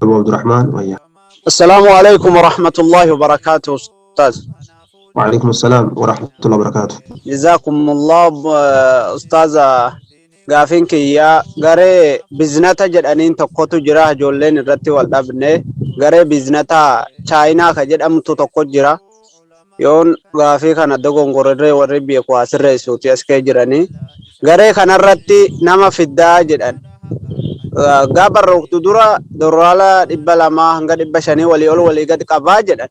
Abu Abdurrahmaan wayya. Assalaamu alaikum warahmatullahi wabarakaatuh ustaaz. Waalaikum assalaam warahmatullahi wabarakaatuh. Jazakumullah ustaaza. Gaafiin kiyya garee biznata jedhaniin tokkotu jira, ijoolleen irratti wal dhabne. Garee biznata chaayinaa ka jedhamtu tokko jira. Yoon gaafii kana dogongorerree warri beeku haa sirreessuuti as kee jiranii. Garee kanarratti nama fiddaa jedhan. Gaa barrooktu dura doolaara 200 hanga 500 walii ol walii gad qabaa jedhan.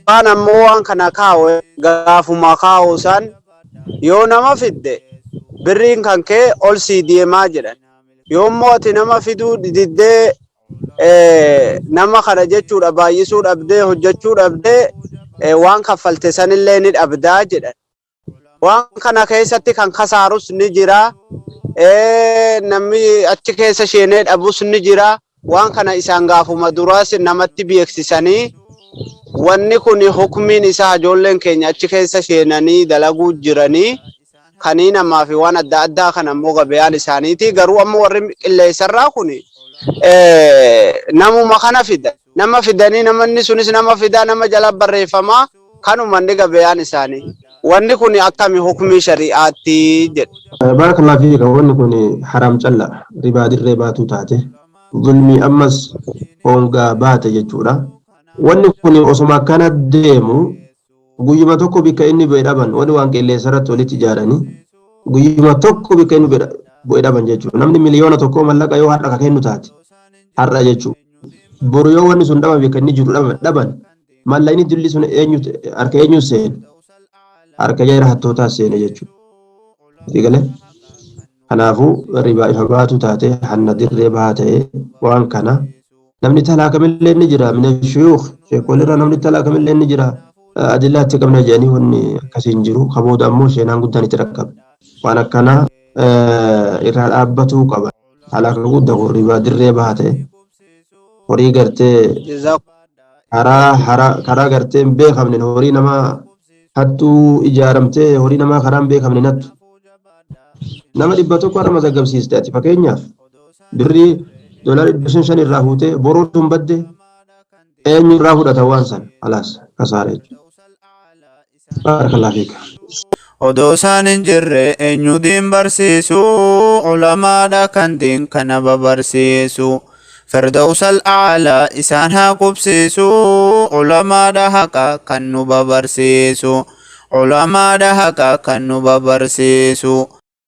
Waan ammoo waan kana kaa'u gaafuma kaa'u san yoo nama fidde birriin kan kee ol sii deemaa jedhan. Yoo immoo ati nama fiduu diddee, nama kana jechuudha baay'isuu dhabdee, hojjechuu dhabdee, waan kaffalte sanillee ni dhabdaa jedhan. Waan kana keessatti kan kasaarus ni jira. Namni achi keessa sheenee dhabus ni jira. Waan kana isaan gaafuma duraas namatti beeksisanii, wanni kun hukmiin isaa ijoolleen keenya achi keessa sheenanii dalaguu jiranii kanii namaa fi waan adda addaa kan ammoo gabayaan isaaniiti. Garuu ammoo warri qilleensarraa kun namuma kana fida. Nama fidanii namanni sunis nama fidaa, nama jala barreeffamaa, kanuma inni gabayaan isaanii. Wanni kun akkami hukmii shari'aatti jedhe. Baarakallahu fiika. Wanni kun haram calla, ribaa dirree baatuu taate, zulmii ammas hongaa baate jechuudha. Wanni kun osoma akkana deemu guyyuma tokko bikka inni bu'e dhaban. Wanni waan qilleensa irratti walitti ijaaranii guyyuma tokko bikka inni bu'e dhaban jechuudha. Namni 1 miliyoona mallaqa yoo har'a ka kennu taate har'a jechuudha. Boru yoo wanni sun dhaban, bikka inni jiru dhaban, mallaqni dilli sun eenyu harka eenyu seene? Harka jara hattootaa seene jechuudha. Galee kanaafuu ribaa ifa baatu taate, hanna dirree bahaa ta'e. Waan kana namni talaa kamillee ni jira, mina shuyuukh sheekolirra namni talaa kamillee ni jira. Adillaa itti qabna jedhanii wanni akkasii hin jiru. Kabooda ammoo sheenaan guddaan itti dhaqqabe. Waan akkanaa irraa dhaabbatuu qaba. Halaka guddaa kun ribaa dirree bahaa ta'e, horii gartee karaa karaa gartee hin beekamne horii namaa hattuu ijaaramtee, horii namaa karaa hin beekamne nattu. Nama 100 har'a mazaggabsiiste ati, fakkeenyaaf birrii doolaara 500 irraa fuutee boroo tun badde, eenyu irraa fudhata waan san? Alaas kasaara jechuudha. Baarakallahu fiika. Odoo isaan hin jirre eenyu diin barsiisu? Ulamaadha kan diin kana babarsiisu. Firdawsal a'laa isaan haa qubsiisu. Ulamaadha haqa kan nu babarsiisu. Ulamaadha haqa kan nu babarsiisu.